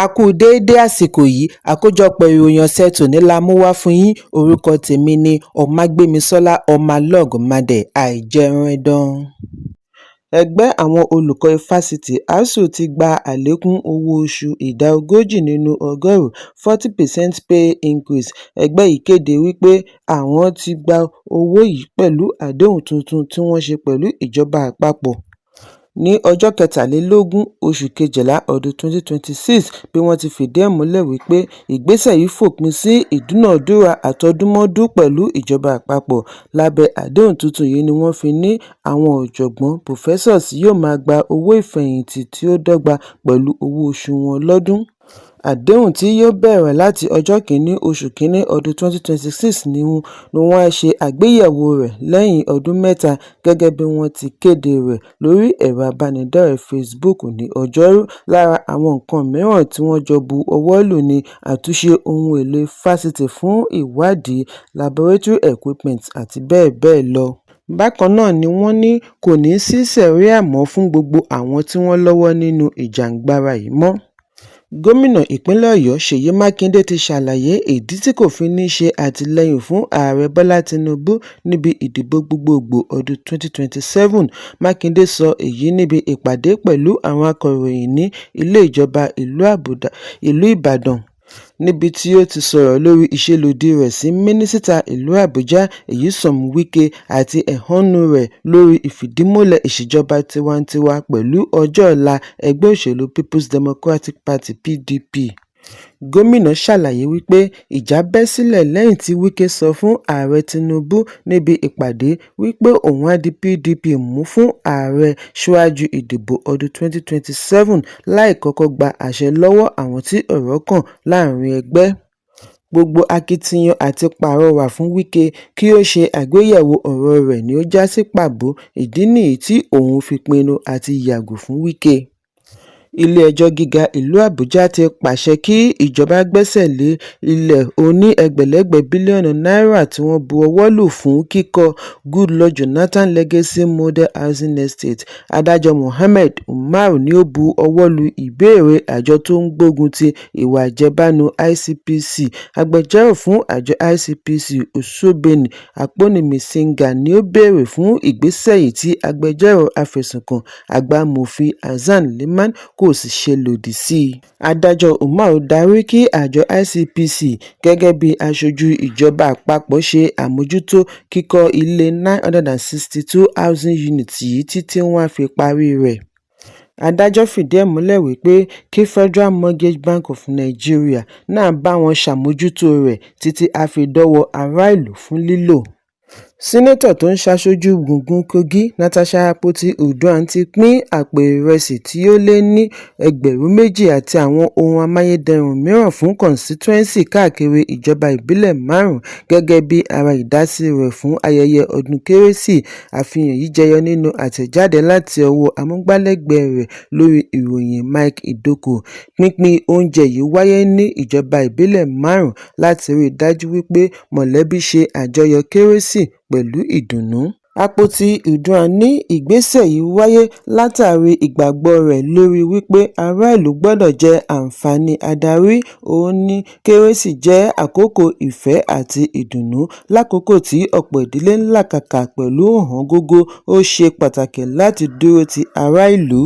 A kú déédé àsìkò yìí. Àkójọpọ̀ ìròyìn ọ̀sẹ̀ tòní la mú wá fún yín. Orúkọ tèmi ni Ọmágbémisọ́lá ọmọlọ́gọ̀mádé àìjẹunẹdàn. Ẹgbẹ́ àwọn olùkọ́ ifásitì ASUU ti gba àlékún owó-oṣù ìdá 40 nínú ọgọ́rùn-ún 40% pay increase. Ẹgbẹ́ yìí kéde wípé àwọn ti gba owó yìí pẹ̀lú àdéhùn tuntun tí wọ́n ṣe pẹ̀lú ìjọba àpapọ̀ ní ọjọ́ 23 oṣù kejìlá ọdún 2026. Bí wọ́n ti fìdí ẹ̀ múlẹ̀ wípé ìgbésẹ̀ yìí fòpin sí ìdúnàádúrà àtọdúnmọ́dún pẹ̀lú ìjọba àpapọ̀. Lábẹ́ àdéhùn tuntun yìí ni wọ́n fi ní àwọn ọ̀jọ̀gbọ́n professors yóò máa gba owó ìfẹ̀yìntì tí ó dọ́gba pẹ̀lú owó oṣù wọn lọ́dún. Àdéhùn tí yóò bẹ̀rẹ̀ láti ọjọ́ 1 oṣù kínní ọdún 2026 ni wọ́n á ṣe àgbéyẹ̀wò rẹ̀ lẹ́yìn ọdún 3, gẹ́gẹ́ bí wọ́n ti kéde rẹ̀ lórí ẹ̀rọ ìbánidọ́rẹ̀ẹ́ Facebook ní Ọjọ́rú. Lára àwọn nǹkan mìíràn tí wọ́n jọ bu ọwọ́ lù ní àtúnṣe ohun èlò ifásitì fún ìwádìí, laboratory equipment àti bẹ́ẹ̀ bẹ́ẹ̀ lọ. Bákan náà ni wọ́n ní kò ní í sí sẹ̀ríà mọ́ fún gbogbo àwọn tí wọ́n lọ́wọ́ nínú ìjàngbara yìí mọ́. Gómìnà ìpínlẹ̀ Ọ̀yọ́ Ṣèyí Mákindé ti ṣàlàyé ìdí tí kò fi ní í ṣe àtìlẹ́yìn fún Ààrẹ Bọ́lá Tinubu níbi ìdìbò gbogboògbò ọdún 2027. Mákindé sọ èyí níbi ìpàdé pẹ̀lú àwọn akọ̀ròyìn ní ilé ìjọba ìlú Ìbàdàn, níbi tí ó ti sọ̀rọ̀ lórí ìṣelódì rẹ̀ sí Mínísítà ìlú Àbújá Nyesom Wike àti ẹ̀hónú rẹ̀ lórí ìfìdímúlẹ̀ ìṣèjọba tiwantiwa pẹ̀lú ọjọ́ ọ̀la ẹgbẹ́ òṣèlú Peoples Democratic Party (PDP). Gómìnà ṣàlàyé wípé ìjà bẹ́ sílẹ̀ lẹ́yìn tí Wike sọ fún Ààrẹ Tinubu níbi ìpàdé wípé òun á di PDP mú fún ààrẹ síwájú ìdìbò ọdún 2027 láì kọ́kọ́ gba àṣẹ lọ́wọ́ àwọn tí ọ̀rọ̀ kàn láàrin ẹgbẹ́. Gbogbo akitiyan àti pàrọwà fún Wike kí ó ṣe àgbéyẹ̀wò ọ̀rọ̀ rẹ̀ ni ó já sí pàbó, ìdí nìyí tí òun fi pinnu àti yàgò fún Wike. Ilé-ẹjọ́ Gíga ìlú Àbújá ti pàṣẹ kí ìjọba gbẹ́sẹ̀ lé ilé oní ẹgbẹ̀lẹ́gbẹ̀ bílíọ̀nù náírà tí wọ́n bu ọwọ́ lù fún kíkọ́ Goodluck Jonathan Legacy Model Housing Estate. Adájọ́ Mohammed Umar ni ó bu ọwọ́ lu ìbéèrè àjọ tó ń gbógun ti ìwà àjẹbánu ICPC. Agbẹjọ́rò fún àjọ ICPC, Osebeni Akponimisingha, ni ó béèrè fún ìgbésẹ̀ yìí tí agbẹjọ́rò afẹ̀sùnkàn àgbà Mòfin Hasan Liman kò sì ṣe lòdì sí i. Adájọ́ Umar darí kí àjọ ICPC gẹ́gẹ́ bí aṣojú ìjọba àpapọ̀ ṣe àmójútó kíkọ́ ilé 962 housing units yìí títí wọ́n á fi parí rẹ̀. Adájọ́ fìdí ẹ̀ múlẹ̀ wípé kí Federal Mortgage Bank of Nigeria náà bá wọn ṣàmójútó rẹ̀ títí á fi dọ́wọ́ ará ìlú fún lílò. Sẹ́nẹ́tọ̀ tó ń ṣaṣojú gbùngbùn Kogi, Natasha Akpoti-Uduaghan, ti pín àpò ìrẹsì tí ó lé ní 2,000 àti àwọn ohun amáyédẹrùn mìíràn fún kọ́nsítúẹ́ǹsì káàkiri ìjọba ìbílẹ̀ márùn-ún gẹ́gẹ́ bí ara ìdásí rẹ̀ fún ayẹyẹ ọdún Kérésì. Àfihàn yìí jẹyọ nínú àtẹ̀jáde láti ọwọ́ amúgbálẹ́gbẹ̀ẹ́ rẹ̀ lórí ìròyìn Mike Idoko. Pínpín oúnjẹ yìí wáyé ní ìjọba ìbílẹ̀ márùn-ún láti rí i dájú wípé mọ̀lẹ́bí ṣe àjọyọ̀ Kérésì pẹ̀lú ìdùnnú. Akpoti-Uduaghan ní ìgbésẹ̀ yìí wáyé látàrí ìgbàgbọ́ rẹ̀ lórí wípé ará ìlú gbọ́dọ̀ jẹ àǹfààní adarí. Ó ní Kérésì jẹ́ àkókò ìfẹ́ àti ìdùnnú. Lákòókò tí ọ̀pọ̀ ìdílé ń làkàkà pẹ̀lú ọ̀wọ́ngógó, ó ṣe pàtàkì láti dúró ti ará ìlú.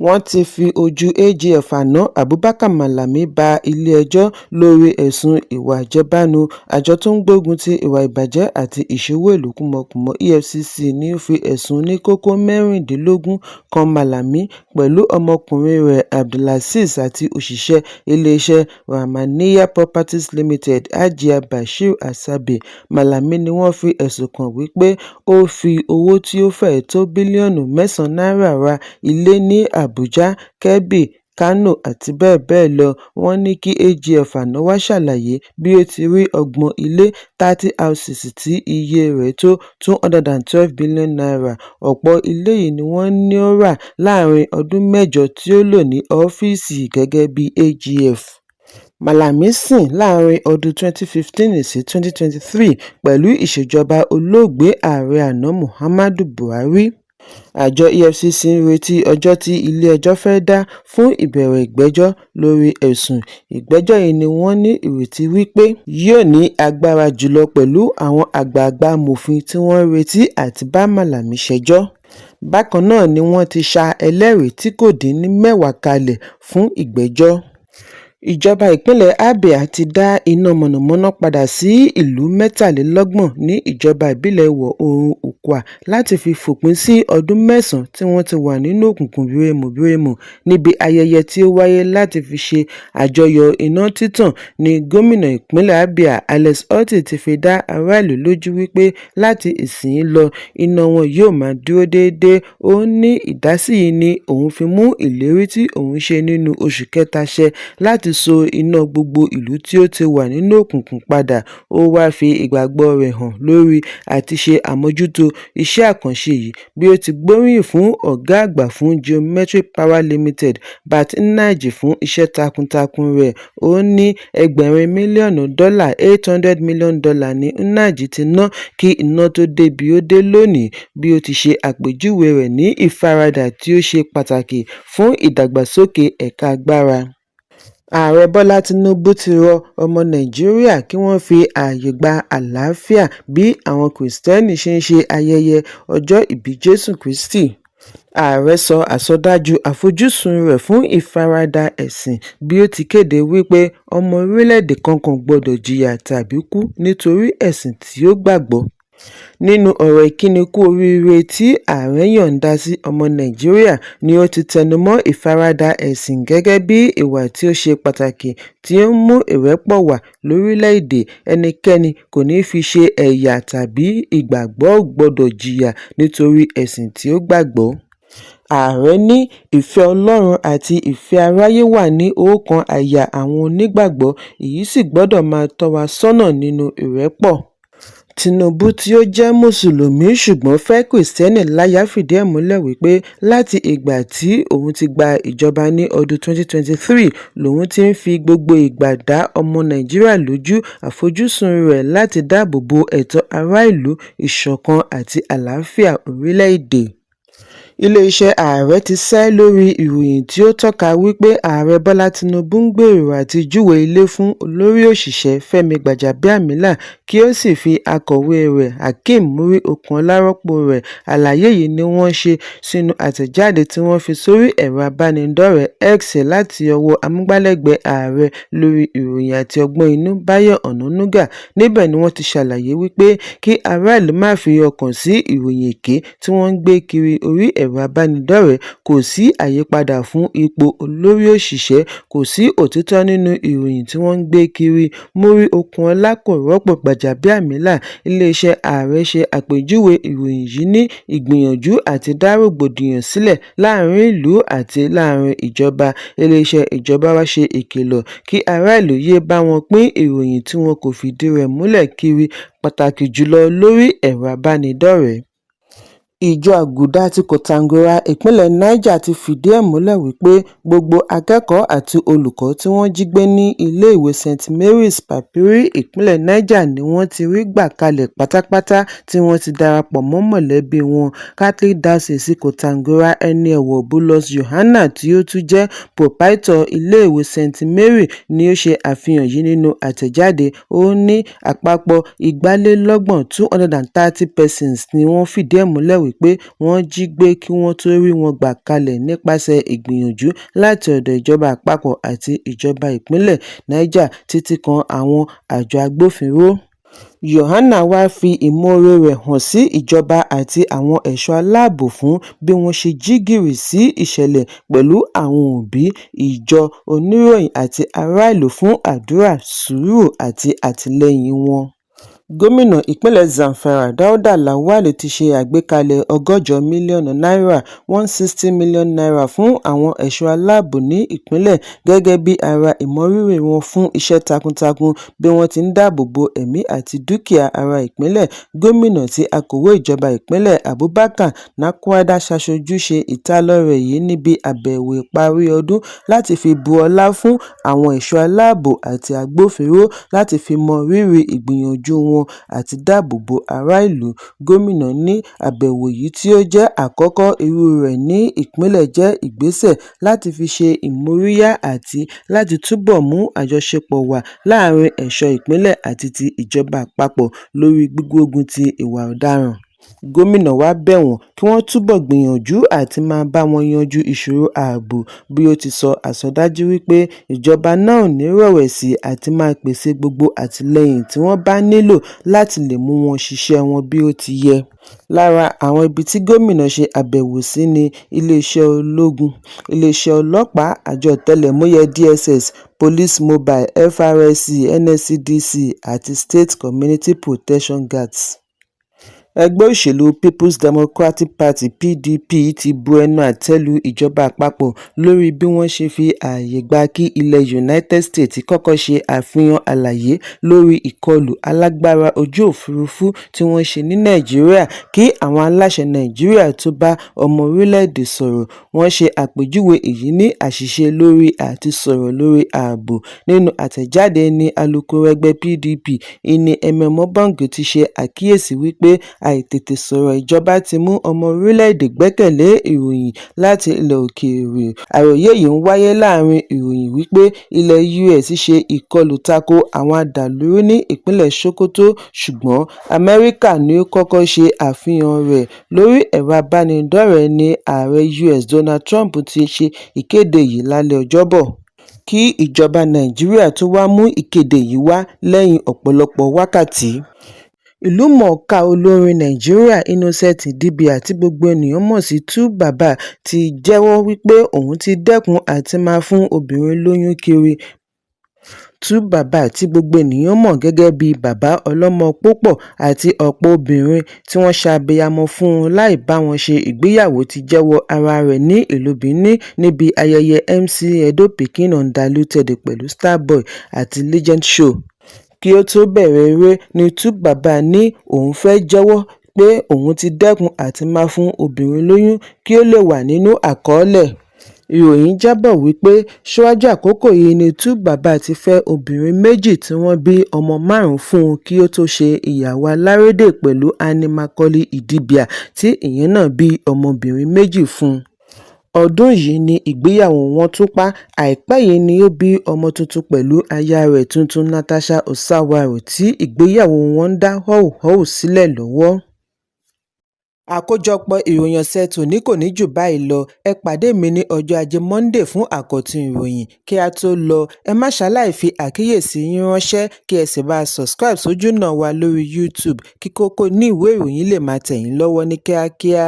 Wọ́n ti fi ojú AGF àná Abubakar Malami bá ilé-ẹjọ́ lórí ẹ̀sùn ìwà àjẹbánu. Àjọ tó ń gbógun ti ìwà ìbàjẹ́ àti ìṣowó-ìlú kúmọkùmọ EFCC ní ó fi ẹ̀sùn oníkókó 16 kan Malami pẹ̀lú ọmọkùnrin rẹ̀ Abdulazeez àti òṣìṣẹ́ iléeṣẹ́ Rahmaniya Properties Limited Hajiya Bashir Asabe. Malami ni wọ́n fi ẹ̀sùn kàn wípé ó fi owó tí ó fẹ́ẹ̀ tó bílíọ̀nù 9 náírà ra ilé ní Àbújá, Kebbi, Kánò àti bẹ́ẹ̀ bẹ́ẹ̀ lọ. Wọ́n ní kí AGF àná wá ṣàlàyé bí ó ti rí 30 ilé 30 houses tí iye rẹ̀ tó ₦212 billion. Ọ̀pọ̀ ilé yìí ni wọ́n ní ó rà láàrin ọdún 8 tí ó lò ní ọ́fíìsì gẹ́gẹ́ bí AGF. Malami sìn láàrin ọdún 2015 sí 2023 pẹ̀lú ìṣèjọba olóògbé ààrẹ àná Muhammadu Buhari. Àjọ EFCC ń retí ọjọ́ tí ilé-ẹjọ́ fẹ́ẹ́ dá fún ìbẹ̀rẹ̀ ìgbẹ́jọ́ lórí ẹ̀sùn ìgbẹ́jọ́ yìí ni wọ́n ní ìrètí wí pé yóò ní agbára jù lọ pẹ̀lú àwọn àgbààgbà amòfin tí wọ́n ń retí àti bá Malami ṣẹjọ́. Bákan náà ni wọ́n ti ṣa ẹlẹ́rìí tí kò dín ní mẹ́wàá kalẹ̀ fún ìgbẹ́jọ́. Ìjọba ìpínlẹ̀ Abia ti dá iná mọ̀nàmọ́ná padà sí ìlú 33 ní ìjọba ìbílẹ̀ Ìwọ̀-oòrùn Ukwa láti fi fòpin sí ọdún mẹ́sàn-án tí wọ́n ti wà nínú òkùnkùn birimùbirimù. Níbi ayẹyẹ tí ó wáyé láti fi ṣe àjọyọ̀ iná títàn ní gómìnà ìpínlẹ̀ Abia Alex Otti ti fi dá aráàlú lójú wípé láti ìsinyìí lọ iná wọn yóò máa dúró déédé. Ó ní ìdásí yìí ni òun fi mú ìlérí tí òun ṣe nínú oṣù kẹta ṣẹ láti so iná gbogbo ìlú tí ó ti wà nínú òkùnkùn padà. Ó wáá fi ìgbàgbọ́ rẹ̀ hàn lórí àti ṣe àmójútó iṣẹ́ àkànṣe yìí bí ó ti gbóríyìn fún ọ̀gá àgbà fún Geometric Power Limited Bart Nnaji fún iṣẹ́ takuntakun rẹ̀. Ó ní ẹgbẹ̀rin mílíọ̀nù dọ́là $800 million ní Nnaji ti ná kí iná tó dé bí ó dé lónìí, bí ó ti ṣe àpèjúwe rẹ̀ ní ìfaradà tí ó ṣe pàtàkì fún ìdàgbàsókè ẹ̀ka agbára. Ààrẹ Bọ́lá Tinubu ti rọ ọmọ Nàìjíríà kí wọ́n fi ààyè gba àlàáfíà bí àwọn Kìrìtẹ́nì ṣe ń ṣe ayẹyẹ ọjọ́ ìbí Jésù Kristi. Ààrẹ sọ àsọdájú àfojúsùn rẹ̀ fún ìfaradà ẹ̀sìn bí ó ti kéde wípé ọmọ orílẹ̀-èdè kankan ò gbọdọ̀ jìyà tàbí kú nítorí ẹ̀sìn tí ó gbàgbọ́. Nínú ọ̀rọ̀ ìkíni kú oríire tí ààrẹ yọ̀ǹda sí ọmọ Nàìjíríà ni ó ti tẹnumọ́ ìfaradà ẹ̀sìn gẹ́gẹ́ bí ìwà tí ó ṣe pàtàkì tí ó ń mú ìrẹ́pọ̀ wá lórílẹ̀-èdè. Ẹnikẹ́ni kò ní fi ṣe ẹ̀yà tàbí ìgbàgbọ́ ò gbọdọ̀ jìyà nítorí ẹ̀sìn tí ó gbàgbọ́. Ààrẹ ní ìfẹ́ Ọlọ́run àti ìfẹ́ aráyé wà ní ọkàn àyà àwọn onígbàgbọ́, èyí sì gbọ́dọ̀ máa tọ́ wa sọ́nà nínú ìrẹ́pọ̀. Tinubu tí ó jẹ́ mùsùlùmí ṣùgbọ́n fẹ́ kìrìtẹ́nì láya fìdí ẹ̀ múlẹ̀ wípé láti ìgbà tí òun ti gba ìjọba ní ọdún 2023 lòun ti ń fi gbogbo ìgbà dá ọmọ Nàìjíríà lójú àfojúsùn rẹ̀ láti dáàbò bo ẹ̀tọ́ ará-ìlú, ìṣọ̀kan àti àlàáfíà orílẹ̀-èdè. Iléeṣẹ́ ààrẹ ti sẹ́ lórí ìròyìn tí ó tọ́ka wípé Ààrẹ Bọ́lá Tinubu ń gbèrò àti júwèé ilé fún olórí òṣìṣẹ́ Fẹ́mi Gbàjàbíàmílà kí ó sì fi akọ̀wé rẹ̀ Hakeem Muri Okunola rọ́pò rẹ̀. Àlàyé yìí ni wọ́n ṣe sínú àtẹ̀jáde tí wọ́n fi sórí ẹ̀rọ ìbánidọ́rẹ̀ẹ́ X láti ọwọ́ amúgbálẹ́gbẹ̀ẹ́ ààrẹ lórí ìròyìn àti ọgbọ́n inú Báyọ̀ Ọ̀nànúgà. Níbẹ̀ ni wọ́n ti ṣàlàyé wípé kí aráàlú má fi ọkàn sí ìròyìn èké tí wọ́n ń gbé kiri orí ẹ̀rọ ìbánidọ́rẹ̀ẹ́, kò sí àyípadà fún ipò olórí òṣìṣẹ́, kò sí òtítọ́ nínú ìròyìn tí wọ́n ń gbé kiri. Muri Okunola kò rọ́pò Gbàjàbíàmílà. Iléeṣẹ́ ààrẹ ṣe àpèjúwe ìròyìn yìí ní ìgbìyànjú àti dá rògbòdìyàn sílẹ̀ láàrin ìlú àti láàrin ìjọba. Iléeṣẹ́ ìjọba wá ṣe ìkìlọ̀ kí aráàlú yéé bá wọn pín ìròyìn tí wọn kò fìdí rẹ̀ múlẹ̀ kiri, pàtàkì jùlọ lórí ẹ̀rọ ìbánidọ́rẹ̀ẹ́. Ìjọ Àgùdà ti Kòtàngórà, ìpínlẹ̀ Niger ti fìdí ẹ̀ múlẹ̀ wípé gbogbo akẹ́kọ̀ọ́ àti olùkọ́ tí wọ́n jí gbé ní iléèwé St Mary's Papiri, ìpínlẹ̀ Niger ni wọ́n ti rí gbà kalẹ̀ pátápátá tí wọ́n ti darapọ̀ mọ́ mọ̀lẹ́bí wọn. Catholic Diocese Kòtàngórà Ẹni-ọ̀wọ̀ Bulus Yohanna tí ó tún jẹ́ Pòpráítọ̀ iléèwé St Mary ni ó ṣe àfihàn yìí nínú àtẹ̀jáde. Ó ní àpapọ̀ 230 230 persons ni wọ́n fìdí ẹ̀ múlẹ̀ wípé wọ́n jí gbé kí wọ́n tó rí wọn gbà kalẹ̀ nípasẹ̀ ìgbìyànjú láti ọ̀dọ̀ ìjọba àpapọ̀ àti ìjọba ìpínlẹ̀ Niger títí kan àwọn àjọ agbófinró. Yohanna wàá fi ìmoore rẹ̀ hàn sí ìjọba àti àwọn ẹ̀ṣọ́ aláàbò fún bí wọ́n ṣe jí gìrì sí ìṣẹ̀lẹ̀ pẹ̀lú àwọn òbí, ìjọ, oníròyìn àti aráàlú fún àdúrà, sùúrù àti àtìlẹ́yìn wọn. Gómìnà ìpínlẹ̀ Zamfara Dauda Lawal ti ṣe àgbékalẹ̀ ọgọ́jọ mílíọ̀nù náírà ₦160 million fún àwọn ẹ̀ṣọ́ aláàbò ní ìpínlẹ̀ gẹ́gẹ́ bí ara ìmọrírì wọn fún iṣẹ́ takuntakun bí wọ́n ti ń dáàbò bo ẹ̀mí àti dúkìá ará ìpínlẹ̀. Gómìnà tí akọ̀wé ìjọba ìpínlẹ̀ Abubakar Nakwada ṣaṣojú ṣe ìtalọ́rẹ yìí níbi àbẹ̀wò ìparí ọdún láti fi bu ọlá fún àwọn ẹ̀ṣọ́ aláàbò àti agbófinró láti fi mọ rírì ìgbìyànjú wọn. wọn àti dáàbò bo ará ìlú. Gómìnà ní àbẹ̀wò yìí tí ó jẹ́ àkọ́kọ́ irú rẹ̀ ní ìpínlẹ̀ jẹ́ ìgbésẹ̀ láti fi ṣe ìmóríyá àti láti túbọ̀ mú àjọṣepọ̀ wà láàrin ẹ̀ṣọ́ ìpínlẹ̀ àti ti ìjọba àpapọ̀ lórí gbígbógun ti ìwà ọ̀daràn. Gómìnà wáá bẹ̀ wọ́n kí wọ́n túbọ̀ gbìyànjú àti máa bá wọn yanjú ìṣòro ààbò bí ó ti sọ àsọdájú wípé ìjọba náà ò ní rẹ̀wẹ̀sì àti máa pèsè gbogbo àtìlẹyìn tí wọ́n bá nílò láti lè mú wọn ṣiṣẹ́ wọn bí ó ti yẹ. Lára àwọn ibi tí gómìnà ṣe àbẹ̀wò sí ní iléeṣẹ́ ológun, iléeṣẹ́ ọlọ́pàá, àjọ ọ̀tẹlẹ̀múyẹ́ DSS, Police Mobile, FRSC, NSCDC àti State Community Protection Guards. Ẹgbẹ́ òṣèlú Peoples Democratic Party (PDP) ti bu ẹnu àtẹ́ lu ìjọba àpapọ̀ lórí bí wọ́n ṣe fi ààyè gba kí ilẹ̀ United States kọ́kọ́ ṣe àfihàn àlàyé lórí ìkọlù alágbára ojú òfurufú tí wọ́n ṣe ní Nàìjíríà kí àwọn aláṣẹ Nàìjíríà tó bá ọmọ orílẹ̀-èdè sọ̀rọ̀. Wọ́n ṣe àpèjúwe èyí ní àṣìṣe lórí àti sọ̀rọ̀ lórí ààbò. Nínú àtẹ̀jáde ní alūkkóró ẹgbẹ́ PDP, Ini Ememobong ti ṣe àkíyèsí wípé àìtètè sọ̀rọ̀ ìjọba ti mú ọmọ orílẹ̀-èdè gbẹ́kẹ̀lé ìròyìn láti ilẹ̀ òkèèrè. Àròyé yìí ń wáyé láàrin ìròyìn wípé ilẹ̀ US ṣe ìkọlù tako àwọn adàlúrú ní ìpínlẹ̀ Sokoto, ṣùgbọ́n Amẹ́ríkà ni ó kọ́kọ́ ṣe àfihàn rẹ̀ lórí ẹ̀rọ ìbánidọ́rẹ̀ẹ́ ní ààrẹ US Donald Trump ti ṣe ìkéde yìí lálẹ́ Ọjọ́bọ̀. Kí ìjọba Nàìjíríà tó wá mú ìkéde yìí wá lẹ́yìn ọ̀pọ̀lọpọ̀ wákàtí. Ìlúmọ̀ọ́ká olórin Nàìjíríà Innocent Idibia tí gbogbo ènìyàn mọ̀ sí 2Baba ti jẹ́wọ́ wípé òun ti dẹ́kun àti máa fún obìnrin lóyún kiri. 2Baba tí gbogbo ènìyàn mọ̀ gẹ́gẹ́ bíi bàbá ọlọ́mọ-púpọ̀ àti ọ̀pọ̀ obìnrin tí wọ́n ṣàbíamọ fún un láì bá wọn ṣe ìgbéyàwó ti jẹ́wọ́ ara rẹ̀ ní ìlú Benin níbi ayẹyẹ MC Edo Pikin Undiluted pẹ̀lú Starboy àti Legend Show. Kí ó tó bẹ̀rẹ̀ eré ní 2Baba ní òun fẹ́ jẹ́wọ́ pé òun ti dẹ́kun àti máa fún obìnrin lóyún kí ó lè wà nínú àkọọ́lẹ̀. Ìròyìn jábọ̀ wípé síwájú àkókò yìí ni 2Baba ti fẹ́ obìnrin méjì tí wọ́n bí ọmọ márùn-ún fún un kí ó tó ṣe ìyàwó alárédè pẹ̀lú Annie Macaulay Idibia tí ìyẹn náà bí ọmọbìnrin méjì fún un. Ọdún yìí ni ìgbéyàwó wọn túká. Àìpẹ́ yìí ni ó bí ọmọ tuntun pẹ̀lú aya rẹ̀ tuntun Natasha Osawaru tí ìgbéyàwó wọn ń dá họ́wùhọ́wù sílẹ̀ lọ́wọ́. Àkójọpọ̀ ìròyìn ọ̀sẹ̀ tòní kò ní jù báyìí lọ. Ẹ pàdé mi ní ọjọ́ Ajé Monday fún àkọ́tún ìròyìn. Kí á tó lọ, ẹ má ṣaláì fi àkíyèsí yín ránṣẹ́ kí ẹ sì bá subscribe sójúnà wa lórí YouTube kí kókó inú ìwé ìròyìn lè máa tẹ̀ yín lọ́wọ́ ní kíákíá.